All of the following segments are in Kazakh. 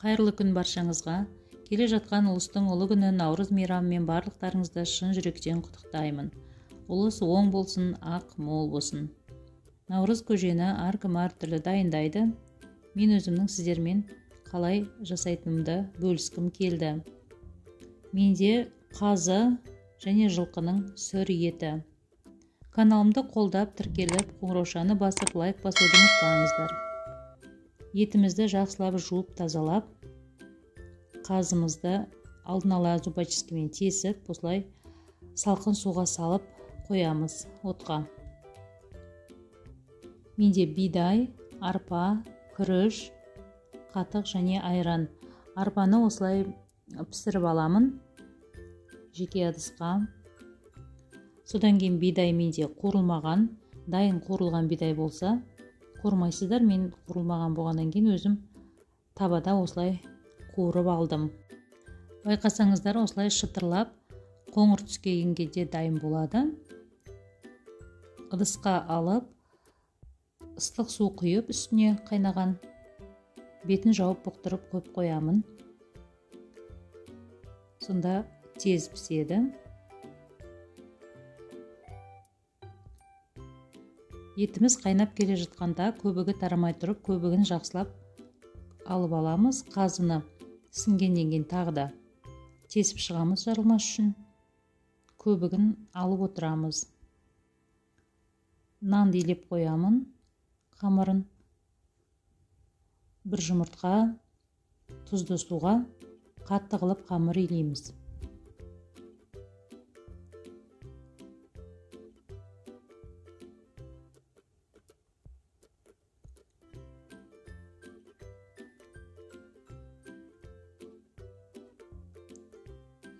Қайырлы күн баршаңызға. Келе жатқан ұлыстың ұлы күні Наурыз мейрамымен барлықтарыңызды шын жүректен құттықтаймын. Ұлыс оң болсын, ақ мол болсын. Наурыз көжені әркім әртүрлі дайындайды. Мен өзімнің сіздермен қалай жасайтынымды бөліскім келді. Менде қазы және жылқының сүр еті. Каналымды қолдап, тіркеліп, қоңыраушаны басып, лайк басуды ұмытпаңыздар. Етімізді жақсылап жуып, тазалап, қазымызды алдын ала зубочисткамен тесіп, осылай салқын суға салып қоямыз отқа. Менде бидай, арпа, күріш, қатық және айран. Арпаны осылай пісіріп аламын жеке ыдысқа. Содан кейін бидай менде қуырылмаған, дайын қуырылған бидай болса, қуырмайсыздар. Мен қуырылмаған болғаннан кейін өзім табада осылай қуырып алдым. Байқасаңыздар, осылай шытырлап қоңыр түске енгенде дайын болады. Ыдысқа алып, ыстық су құйып, үстіне қайнаған бетін жауып бұқтырып қойып қоямын. Сонда тез піседі. Етіміз қайнап келе жатқанда көбігі тарамай тұрып, көбігін жақсылап алып аламыз. Қазыны сіңгеннен кейін тағы да тесіп шығамыз, жарылмас үшін көбігін алып отырамыз. Нанды илеп қоямын, қамырын. Бір жұмыртқа тұзды суға қатты қылып қамыр илейміз.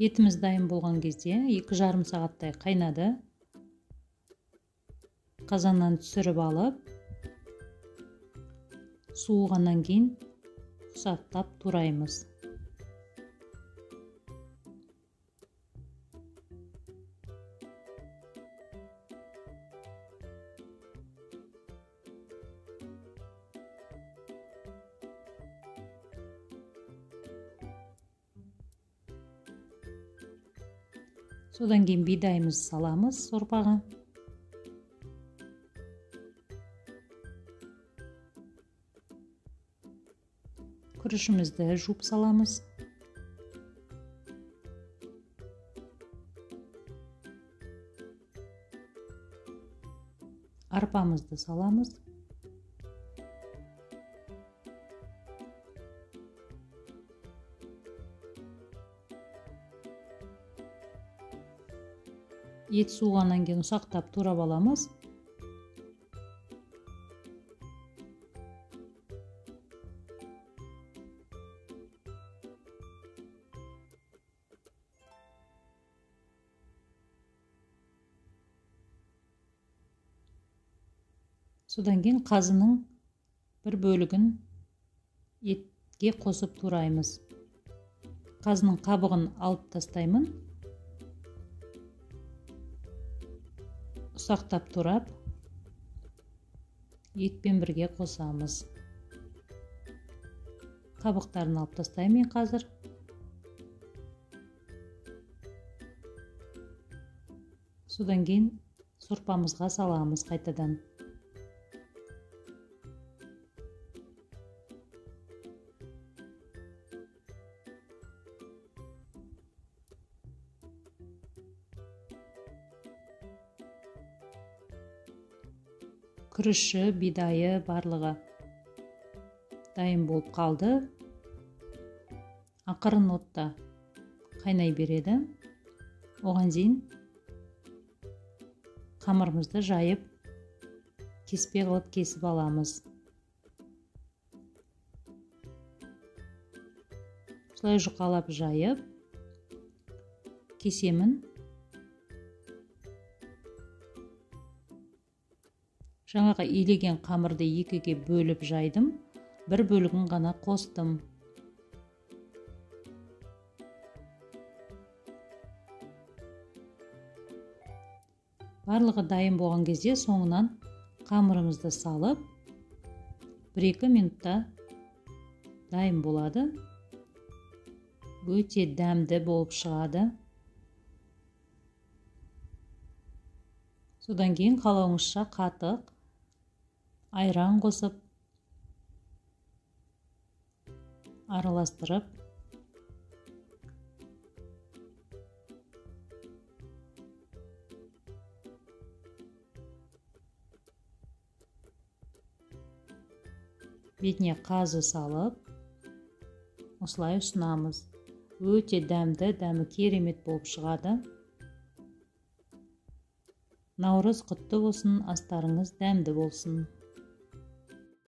Етіміз дайын болған кезде 2,5 сағаттай қайнады. Қазаннан түсіріп алып, суығаннан кейін ұсақтап тураймыз. Содан кейін бидайымызды саламыз сорпаға. Күрішімізді жуып саламыз. Арпамызды саламыз. Ет суығаннан кейін ұсақтап турап аламыз. Содан кейін қазының бір бөлігін етке қосып тураймыз. Қазының қабығын алып тастаймын. Ұсақтап турап, етпен бірге қосамыз. Қабықтарын алып тастаймын мен қазір. Содан кейін сорпамызға саламыз қайтадан. Күріші, бидайы барлығы дайын болып қалды. Ақырын отта қайнай береді. Оған дейін қамырымызды жайып, кеспе қылып кесіп аламыз. Осылай жұқалап жайып кесемін. Жаңағы илеген қамырды екіге бөліп жайдым, бір бөлігін ғана қостым. Барлығы дайын болған кезде соңынан қамырымызды салып, 1-2 минутта дайын болады. Өте дәмді болып шығады. Содан кейін қалауыңызша қатық, айран қосып, араластырып, бетіне қазы салып, осылай ұсынамыз. Өте дәмді, дәмі керемет болып шығады. Наурыз құтты болсын, астарыңыз дәмді болсын.